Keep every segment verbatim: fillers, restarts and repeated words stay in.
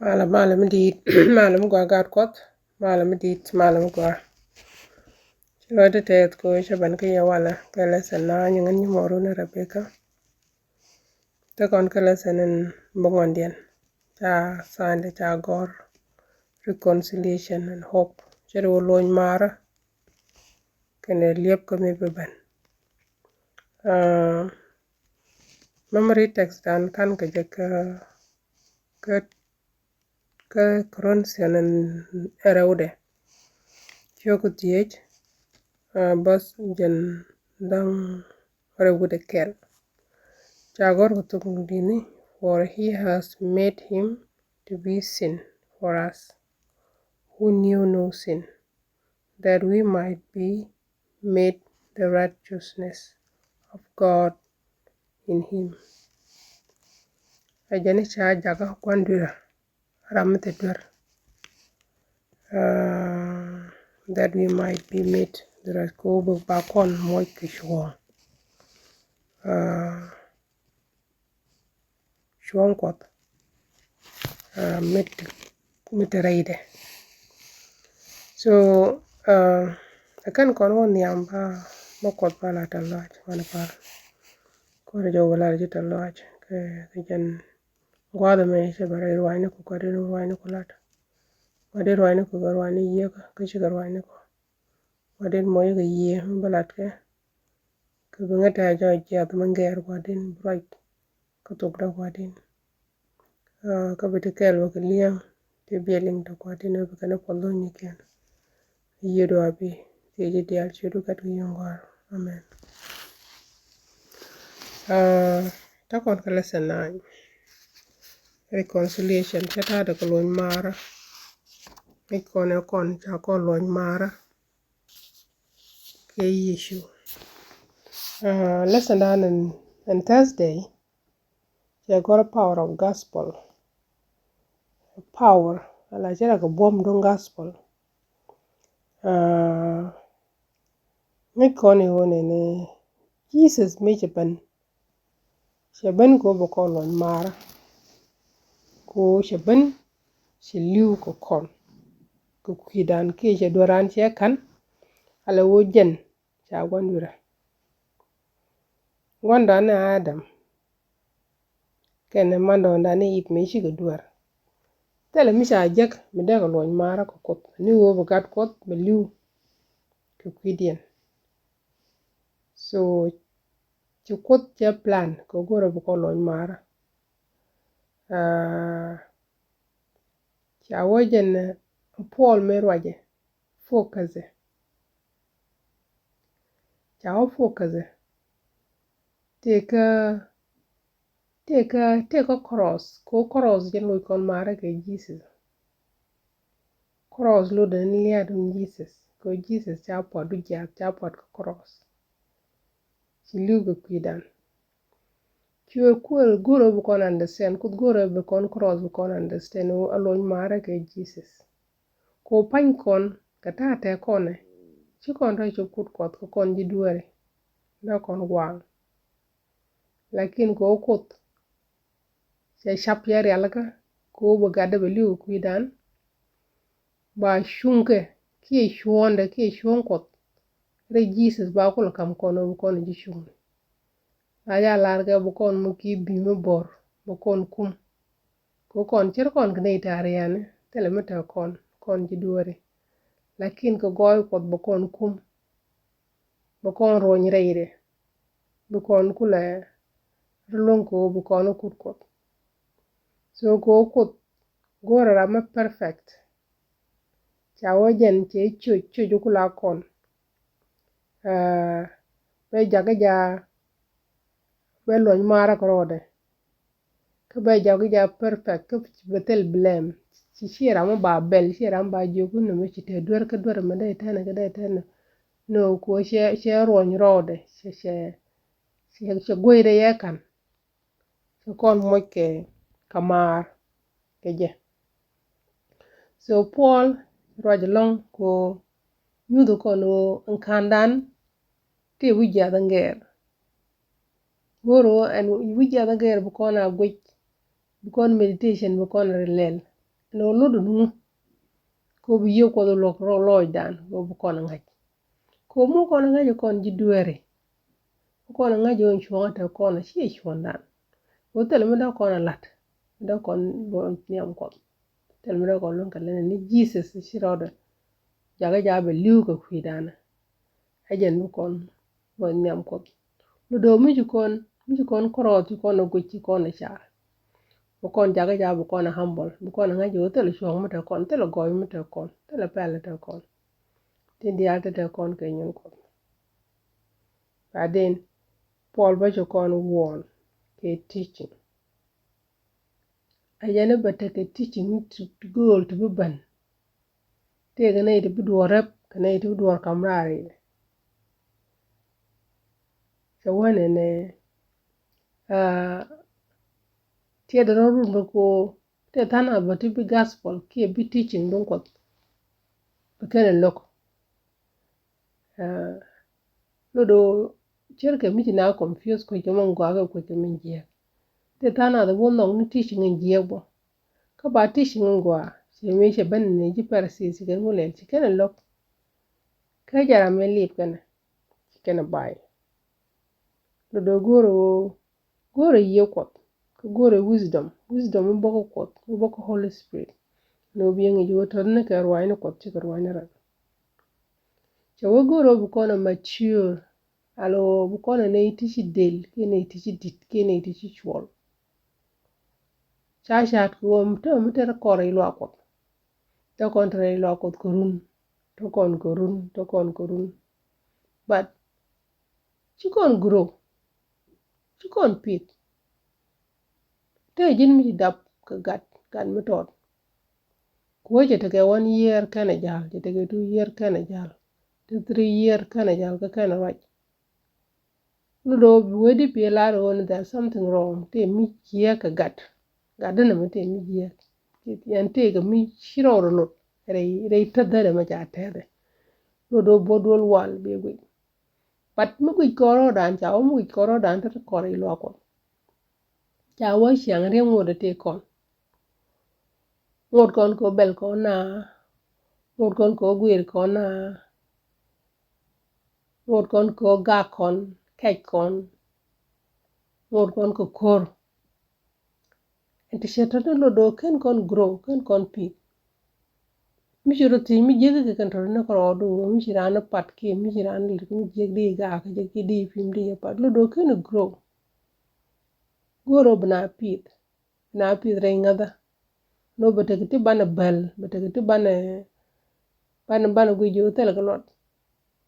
Malɛ, malɛ mi di̱i̱t, malɛ mi gɔaa gaat Kuɔth, malɛ mi di̱i̱t, malɛ mi gɔaa. Ci lɔcdä tɛth kɛ ɣöö cä ben kä yɛ walɛ kɛ lesson na nyin ŋän nyi mɔru ni Rebecca. Te kɔn kä lesson in bä ŋuɔndiɛn ca Sunday ca gɔr reconciliation and hope. Cɛ ri wä lony maarä kɛnɛ liɛp kä mi bä ben. Memory text dan kan kɛ jɛ kä kä kä Corinthian in rɛwdɛ ciök thiec, bäth jɛn da̱ŋ rɛw wi̱dɛ kɛl. Ca gɔr kɛ thok ni di̱ni, for he has made him to be sin for us who knew no sin, that we might be made the righteousness of God in him. Ɛ jɛn i̱ ca jakä gua̱n dui̱rä ram mi thil duer, that we might be made the right, ko bä ba kɔn muɔc kɛ cuɔ̱ɔ̱ŋ, cuɔ̱ɔ̱ŋ Kuɔth, mi ti rɛydɛ. So ɛ kɛn kɔn wä nhiam ba, ba Kuɔth ba la tɛ̈th lɔaac, wanɛ pal. Kuɔth jɛ wä la ji̱ tɛ̈th lɔaac kɛ, kɛ jɛn gua̱a̱th ɛmɛ cɛ bɛ rɛy ruaacni ku, Gua̱di̱n ruaacni ku lat. Gua̱di̱n ruaacni ku kɛ ruaacni yiëëkä kä cikɛ ruaacni ku. Gua̱di̱n moc kɛ yiëë mi bä latkɛ. Kɛ bi ŋäth tɛ̈ jɔɔc jiath mi gɛɛr Gua̱di̱n bi ruac kä thokdä Gua̱di̱n. Kä bi ti kɛɛl wä kɛ li̱eŋ ti biɛl liŋ tɔ Gua̱di̱n wä bi kɛn ɛ puɔth lo̱ny ni kɛn. Yiëë duaabi thiec ji̱ diaal ciötdu gat kɛ yio̱ŋ gɔ̱a̱r. Amen. Ta̱ kɔn kä lesson nine. Reconciliation cä ta̱a̱dɛ kɛ luɔny maarä. Ŋäc kɔn ɛ kɔn ca kɔn luɔny maarä kɛ Yecu. Lesson dan in Thursday cɛ gɔr power of gospel. Power ala cɛ rɛ kɛ buɔ̱m duŋ gospel. Ŋäc kɔn i̱ ɣöö nɛnɛ Jesus mi cɛ ben, cɛ ben kɛ ɣöö bɛ kɔn luɔny maarä. Kɛ ɣöö cɛ ben cɛ li̱w kɛ kɔn kɛ kui̱dan kiɛ cɛ dueran cɛ ka̱n. Ala ɣöö jɛn ca gua̱n dui̱rä. Gua̱ndan ni Adam kɛnɛ mandɔɔŋdan ni Ip mëë cikɛ duer. Thilɛ mi ca jek mi dee kɛ luɔny maarä kɛ Kuoth ni ɣöö bi gat Kuɔth bɛ li̱w kɛ kui̱diɛn. So ci Kuoth cɛ plan kɛ go̱rɛ bi kɔn luɔny maarä. Ca wä jɛn Puɔl mëë ruacɛ focus ɛ. Ca wä focus ɛ. Tëëkä, tëëkä, tëëkä cross, ko cross jɛn loc kɔn maarä kɛ Jesus. Cross lotdɛ ni lia̱a̱ duŋ Jesus, ko Jesus ca puɔt du jiath, ca puɔt kɛ cross. Ci li̱w kɛ kui̱dan. Cuɛ kuël go̱rɛ bi kɔn understand, Kuoth go̱rɛ bi kɔn cross bi kɔn understand a luɔny maarä kɛ Jesus. Ko pa̱ny kɔn kɛ ta̱a̱ tɛk kɔnɛ, ci kɔn tɔ̱ cop Kuoth Kuɔth kɛ kɔn ji̱ dueeri, dee kɔn gua̱a̱ŋ. Lakin kɛ ɣöö Kuoth cɛ cap cɛ rialikä, kɛ ɣöö bi gatdɛ bɛ li̱w kɛ kui̱dan. Ba cuŋkɛ kiɛ cuɔ̱ɔ̱ŋdɛ kiɛ cuɔ̱ɔ̱ŋ Kuɔth rɛy Jesus ba kulɛ ka̱m kɔn ɣöö bi kɔn ji̱ cuŋni. La ca lar kɛ bi kɔn mi ki bi̱i̱ mi bo̱r, bi kɔn kum. Kɛ kɔn cär kɔn kɛ nɛy ta̱a̱ riani, thilɛ mi te kɔn, kɔn ji̱ dueeri. Lakin kɛ gɔɔy Kuɔth bi kɔn kum, bi kɔn ruɔ̱ny rɛydɛ, bi kɔn kulɛ ri luäŋ kɛ ɣöö bi kɔn kut Kuɔth. So kɛ ɣöö Kuoth go̱o̱rɛ ram mi perfect. Ca wä jɛn cɛ coc, coc kula kɔn. Bɛ jakä ja, bɛ luɔny maarä kɛ rɔɔdɛ. Kä bɛ jakä ja perfect, kä bɛ thil blame. Ci, ci ram mi ba bɛl, ci ram ba jiök ni mi ci te duer kä duer mi dee tɛnɛ kä dee tɛnɛ. No, ko cɛ, cɛ ruɔny rɔɔdɛ, cɛ, cɛ, cɛ, cɛ gueydɛ yɛ kan. Cɛ kɔn moc kɛ, kɛ maar kɛ jɛ. So Puɔl ruac ɛlɔ̱ŋ ko nyuth kɔn ɣöö ɛn ka̱ndan tëë wi̱c jiath ɛn gɛɛr. Go̱o̱r ɣöö ɛn wi̱c jiath ɛn gɛɛr bi kɔn a guic, bi kɔn meditation, bi kɔn a ri lɛl. Ɛn ɣöö lot ɛn ŋu? Kɛ ɣöö bi Yiëë Kuɔth luɔk rɔ lɔcdan, kɛ ɣöö bi kɔn ɛ ŋa̱c. Kɛ ɣöö mi kɔn ɛ ŋa̱c ɛ kɔn ji̱ dueeri. Mi kɔn ɛ ŋa̱c ɛ ɣöö cuɔ̱ŋä te kɔn ɛ ciɛ cuɔ̱ŋdan. Kɛ ɣöö thilɛ mi dee kɔn ɛ la̱t, mi dee kɔn luɔc nhiam Kuɔth. Thilɛ mi dee kɔn luɔ̱ŋ kɛ lɛn ni Jesus ci rɔɔdɛ jakä jakä bɛ li̱w kɛ kui̱dan. Ɛ jɛn mi kɔn luɔc nhiam Kuɔth. Luɔt do̱o̱k mi ci kɔn, mi ci kɔn kärɔɔth ci kɔn ɛ guic ci kɔn ɛ car. Bi kɔn jakä jakä bi kɔn ɛ humble, bi kɔn ɛ ŋa̱c ɣöö thilɛ cuɔ̱ŋ mi te kɔn, thilɛ gɔɔy mi te kɔn, thilɛ pɛl te kɔn. Tin diaal te te kɔn kɛ nyuɔ̱n Kuɔth. Baden, Puɔl bä ci kɔn warn kɛ teaching. A jɛn i̱ bɛ tekɛ teaching ni ti gööl ti bi ben. Tëëkɛ nɛy ti bi duɔɔr rɛp kɛ nɛy ti bi duɔɔr kam raar i̱. Cɛ wä nɛnɛ, ah, tiɛɛdɛ rɔ run bä ko tëë tha̱a̱ŋ nath bä ti bi gospel kiɛ bi teaching duŋ Kuɔth. Bi kɛn ɛ lo̱k. Ah, lot ɣöö cärkɛ mi ci na confuse kuec kɛ mɔ gɔaa kɛ kuec kɛ min jiääk. Tëë tha̱a̱ŋ nath wä nhɔk ni teaching in jiääk bä. Kä ba teaching in gɔaa ci mi cɛ ben ni ji̱ Pharisees ci kɛn ŋu lɛl ci kɛn ɛ lo̱k. Kä jɛ ram mi lip kɛnɛ ci kɛn ɛ bay. Lot ɣöö go̱o̱rɛ ɣöö go̱o̱rɛ Yiëë Kuɔth, kä go̱o̱rɛ wisdom, wisdom mi bä kä Kuɔth, mi bä kä Holy Spirit. Ni wä bi ŋi̱c wä tɔ̱tni kɛ ruaacni Kuɔth cikɛ ruaacni ran. Cɛ wä go̱o̱rɛ wä bi kɔn ɛ mature, alɔ bi kɔn ɛ nɛy ti ci del kiɛ nɛy ti ci di̱t kiɛ nɛy ti ci cuɔl. Ca ca̱a̱t kɛ ɣöö mi te mi te rɛ kɔn rɛy luaak Kuɔth. Te kɔn te rɛy luaak Kuɔth kɛ run, te kɔn kɛ run, te kɔn kɛ run. But ci kɔn grow, ci kɔn pith. Te ji̱n mi ci dap kɛ gat, gat mi tɔt. Kuɔ cɛ tekɛ one year kɛnɛ jal, cɛ tekɛ two year kɛnɛ jal, te three year kɛnɛ jal kä kɛnɛ ruac. Lot ɣöö bi wee di piɛ lar ɣöö ni there's something wrong, te mi jiääk kɛ gat. Gat dänɛ mi te mi jiääk. Yɛn tëëkɛ mi ci rɔɔdɛ lot rɛy, rɛy täthdä dɛ mɛ ca tɛthɛ. Lot ɣöö buɔt duɔl wal bi guic. But mi guic kɔn rɔɔdan ca wä mi guic kɔn rɔɔdan te kɔn rɛy luaak Kuɔth. Ca wä ciaŋ riɛm ŋot ɛ tëë kɔn. Ŋot kɔn kɛ bɛl kɔn na. Ŋot kɔn kɛ guir kɔn na. Ŋot kɔn kɛ gak kɔn, kɛc kɔn. Ŋot kɔn kɛ ko̱r. Ɛn ti cɛ tɔ̱tni lot ɣöö ken kɔn grow, ken kɔn pith. Mi ci rɔ thiec mi jiäk kɛ kɛn tɔ̱tni kɛ rɔɔdu, mi ci raan ni pat kiɛ mi ci raan ni lät mi jiäk di gaak kɛ jɛ kiɛ di pim di jɛ pat. Lot ɣöö ken grow. Go̱o̱r ɣöö bi na pith. Bi na pith rɛy ŋäthä. Ni ɣöö bɛ tek ti banɛ bäl, bɛ tek ti banɛ, banɛ, banɛ guic ji̱ wä thilɛ kɛ luɔt.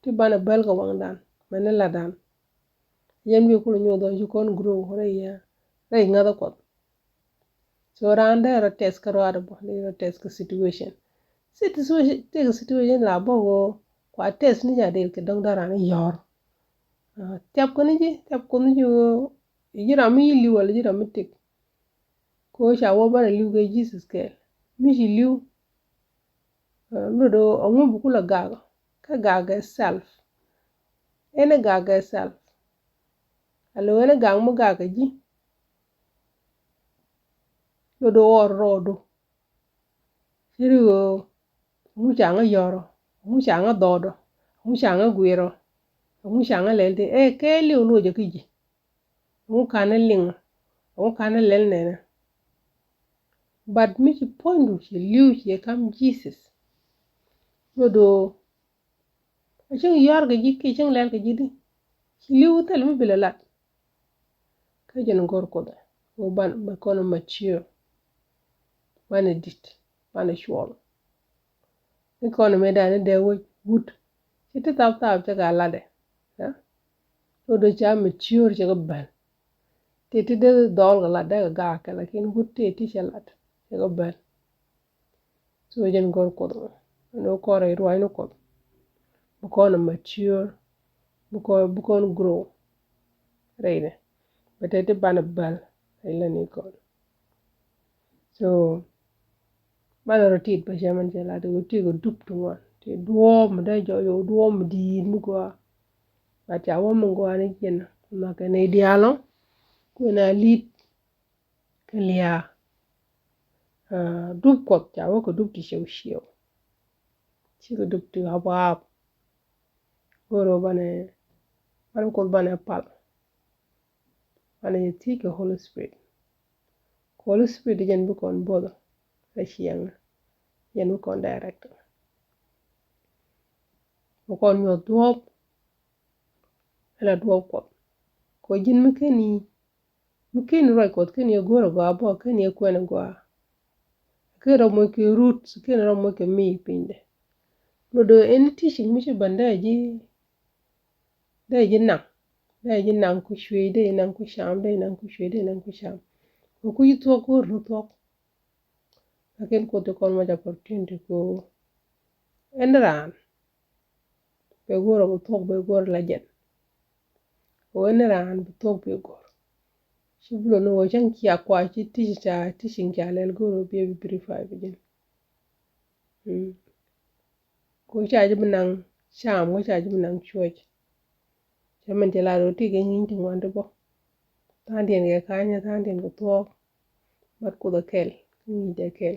Ti banɛ bäl kɛ waŋdan, mɛn ni la̱tdan. Yɛn bi kulɛ nyuɔth ɣöö ci kɔn grow rɛy, rɛy ŋäthä Kuɔth. So raan dee rɔ tɛth kä ruaadɛ bä, dee rɔ tɛth kä situation. Situation, tëëkɛ situation la bä ɣöö kua tɛth ni ca dil kɛ dɔ̱ŋ dee raan i̱ yɔ̱r. Ah, thiap kɔn ni ji̱, thiap kɔn ni ji̱ ɣöö ji̱ ram mi li̱w wala ji̱ ram mi tëk. Kɛ ɣöö ca wä banɛ li̱w kɛ Jesus kɛɛl. Mi ci li̱w, ah, lot ɣöö ɛŋu bi kulɛ gak, kä gak kɛ self. Ɛn ɛ gak kɛ self. Alo ɛn ɛ gak mi gak kɛ ji̱. Lot ɣöö ɣɔr rɔɔdu. Ci ri ɣöö ɛŋu ca ŋä yɔ̱r ɔ, ɛŋu ca ŋä dhɔɔd ɔ, ɛŋu ca ŋä guir ɔ, ɛŋu ca ŋä lɛl ti ɛ kɛ liw luɔcä kä ji̱. Ɛŋu kanɛ liŋ ɔ, ɛŋu kanɛ lɛl nɛnɛ. But mi ci puɔ̱nydu ci li̱w ci kam Jesus. Lot ɣöö a cäŋ yɔ̱a̱r kɛ ji̱ kiɛ cäŋ lɛl kɛ ji̱ di. Ci li̱w thil mi bi lɛ lat. Kä jɛn gɔ̱r Kuoth ɛ ɣöö ban bɛ kɔn mature. Banɛ di̱t, banɛ cuɔl. Ni kɔn mëë dan ni dee wec wut. Ci ti thap thap cɛ ka latdɛ. Ɛ? Lot ɣöö ca mature cɛ kɛ bäl. Ti ti dee dhɔl kɛ latdɛ kɛ gaak kɛ, lakin wut ti ti cɛ lat cɛ kɛ bäl. So jɛn gɔ̱r Kuoth mɔ. Ɛn ɣöö kɔn rɛy ruaacni Kuɔth. Bi kɔn a mature. Bi kɔn, bi kɔn grow. Rɛydɛ. Bɛ te ti banɛ bäl. Rɛy lätni kɔn. So banɛ rɔ tit bä cɛ mɛn cɛ lat ɣöö ti kɛ dup ti ŋuan. Ti duɔ̱ɔ̱p mi dee jɔɔc ɣöö duɔ̱ɔ̱p mi di̱i̱t mi gɔaa. But ca wä mi gɔaa ni jiɛn. Makɛ nɛy diaal ɔ. Kuën a li̱t. Kɛ lia̱a̱. Dup Kuɔth ca wä kɛ dup ti ciɛw ciɛw, cikɛ dup ti ɣap ɣap. Go̱o̱rä banɛ, banɛ Kuoth banɛ pal, banɛ jɛ thiec kɛ Holy Spirit. Kɛ Holy Spirit jɛn bi kɔn both rɛ ciɛŋ, jɛn bi kɔn direct. Bi kɔn nyuɔth duɔ̱ɔ̱p, ɛ la duɔ̱ɔ̱p Kuɔth. Kɛ ji̱n mi ken i̱, mi ken i̱ ruac Kuɔth, ken i̱ ɛ go̱o̱r ɛ gɔaa bä, ken i̱ ɛ kuɛn ɛ gɔaa. Ken rɔ moc kɛ rut, ken rɔ moc kɛ mi pinyde. Lɔ dee ɛn teaching mi ci ben dee ji̱, dee ji̱ naŋ, dee ji̱ naŋ ku cuëëc, dee ji̱ naŋ ku cam, dee ji̱ naŋ ku cuëëc, dee ji̱ naŋ ku cam. Kɛ ku ji̱ thuɔ̱k go̱o̱r ni thuɔ̱k. Lakin Kuoth ti kɔn much opportunity ku ɛn raan bɛ go̱o̱r ɔ bi thuɔ̱k bɛ go̱o̱r la jɛn. Ku ɛn raan bi thuɔ̱k bɛ go̱o̱r. Ci bi lon ni wä cäŋ cia kua ci teaching ca, teaching ca lɛl go̱o̱r ɔ bi ɛ bi verify bi jɛn. Mm. Ku ca ji̱ bi naŋ cam, ku ca ji̱ bi naŋ cuɔc. Cɛ min cɛ la rɔ ti kɛ ŋi̱ny ti ŋuan ti bä. Tha̱a̱ŋdiɛn kɛ kanyä, tha̱a̱ŋdiɛn kɛ thuɔ̱k. Mat Kuoth ɛ kɛl, ŋi̱i̱cdɛ kɛl.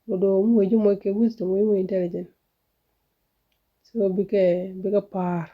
Lɔ do̱o̱ mi wee ji̱ moc kɛ wisdom, wee moc intelligent. So bikɛ, bikɛ pa̱a̱r.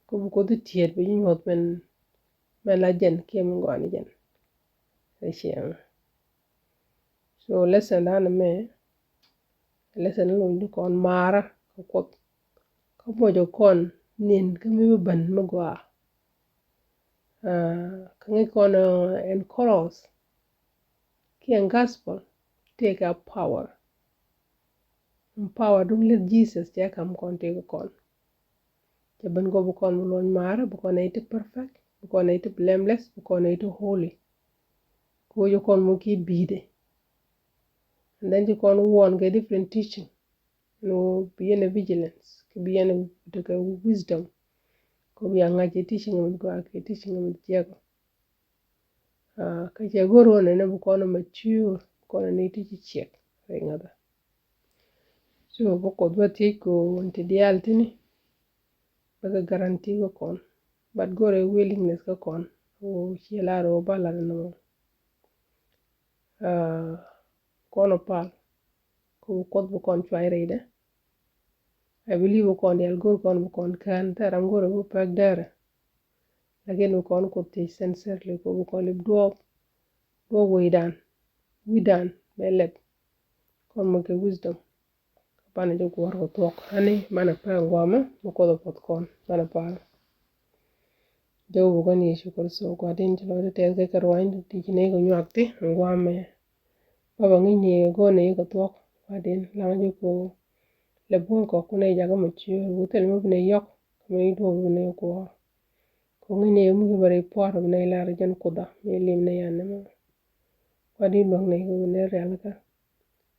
Kä bi Kuoth i̱ tiɛt bi ji̱ nyuɔ̱th mɛn, mɛn la jɛn kiɛ min gɔaa ni jɛn. Ɛ ciɛŋ. So lesson dan mɛ, lesson in lony di kɔn maarä kä Kuoth. Kä mocɛ kɔn nin kä mi bi ben mi gɔaa. Ah, kä ŋäc kɔn, ah, ɛn cross kiɛ ɛn gospel tëëkɛ power. Ɛn power duŋ lith Jesus cɛ kam kɔn tëëkɛ kɔn. Cɛ ben kɔ bi kɔn bi luɔny maarä, bi kɔn nɛy ti perfect, bi kɔn nɛy ti blameless, bi kɔn nɛy ti holy. Kɛ wec kɔn mɔ ki bi̱i̱dɛ. And then ci kɔn warn kɛ different teaching. Ni wä bi yɛn a vigilance, kɛ bi yɛn a tekɛ wisdom. Kɛ bi a ŋa̱c kɛ teaching mi gɔaa kɛ teaching mi jiɛk. Ah, kä cɛ go̱r wä nɛnɛ bi kɔn a mature, bi kɔn a nɛy ti ci ciɛk rɛy ŋa̱thä. So bä Kuoth bä thiec kɛ wun ti diaal tini. Bä kɛ guarantee kä kɔn. But go̱rɛ willingness kä kɔn. Wä ciɛ lar wä ba lar nɔ. Ah, kɔn ɔ pal. Kɛ wä Kuoth bä kɔn cuay rɛydɛ. I believe bä kɔn diaal go̱r kɔn bä kɔn kään. Thɛ ram go̱rɛ bä pɛk dɛrɛ. Lakin bi kɔn Kuoth thiec sincerely, kɛ bi kɔn lip duɔɔp, duɔɔp wecdan, wi̱dan bɛ lɛp. Kɔn mɔ kɛ wisdom. Kä banɛ jɛ guɔ̱r kɛ thuɔ̱k. Ani banɛ pɛn guamɛ, bi Kuoth ɛ puɔth kɔn, banɛ pal. Jɛ wä bi kɔn Yecu Kritho, Gua̱di̱n ci lɔcdä tɛth kɛ kɛ ruany, ti ci nɛy kɛ nyuak ti, guamɛ. Baba ŋi̱ni go̱o̱r nɛy kɛ thuɔ̱k, Gua̱di̱n, laŋ jɛ ko lɛ buɔ̱n kɔk, ku nɛy jakä mɛ ciöör, wä thil mi bi nɛy yɔk, kɛ mi duɔ̱ɔ̱p bi nɛy kuɔɔr. Kɛ ŋi̱n nɛy mi ci bɛ rɛy pua̱a̱r bi nɛy lar jɛn Kuothda mi lim nɛy an nɛmɛ. Gua̱di̱n luäŋ nɛy kɛ bi nɛy rialikä.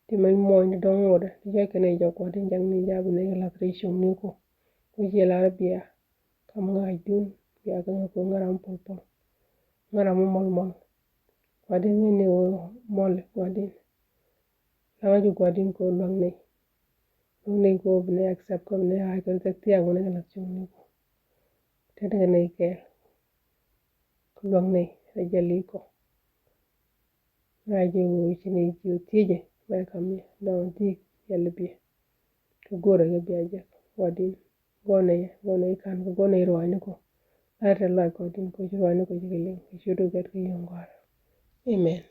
Ti mɛny muɔ̱ɔ̱ny ti dɔ̱ŋ ŋotdä ti jɔc kɛ nɛy jɔk Gua̱di̱n jaŋ ni ja̱ bi nɛy kɛ lath rɛy cuŋniku. Ku ciɛ lar bia kam ŋa̱cdun bia kɛ ŋa̱c ku ŋa̱c ram pɔl pɔl. Ŋa̱c ram mɔl mɔl. Gua̱di̱n ŋi̱n nɛy wä mɔl Gua̱di̱n. Laŋä ji̱ Gua̱di̱n kɛ luäŋ nɛy. Luäŋ nɛy kɛ bi nɛy accept kɛ bi nɛy ɣaac kɛ thia̱a̱ŋ wä nɛy kɛ lath cuŋniku. Tetdɛ kɛ nɛy kɛɛl. Kɛ luäŋ nɛy rɛy jɛ li̱i̱ kɔ. Ŋa̱c jɛ wee ci nɛy ji̱ wä thiecɛ bɛ kam yɛ dɔ̱ŋ thiec yɛ lip yɛ. Kɛ go̱rɛ kɛ bia jɛ Gua̱di̱n. Gɔnɛ, gɔnɛ i̱ ka̱n kɛ gɔnɛ i̱ ruaacni kɔ. Lar tɛ lɔc kɔ din kɔ ci ruaacni kɔ ci kɛ liŋ kɛ ciöt kɛ gɛt kɛ yio̱ŋ gɔ̱a̱r. Amen.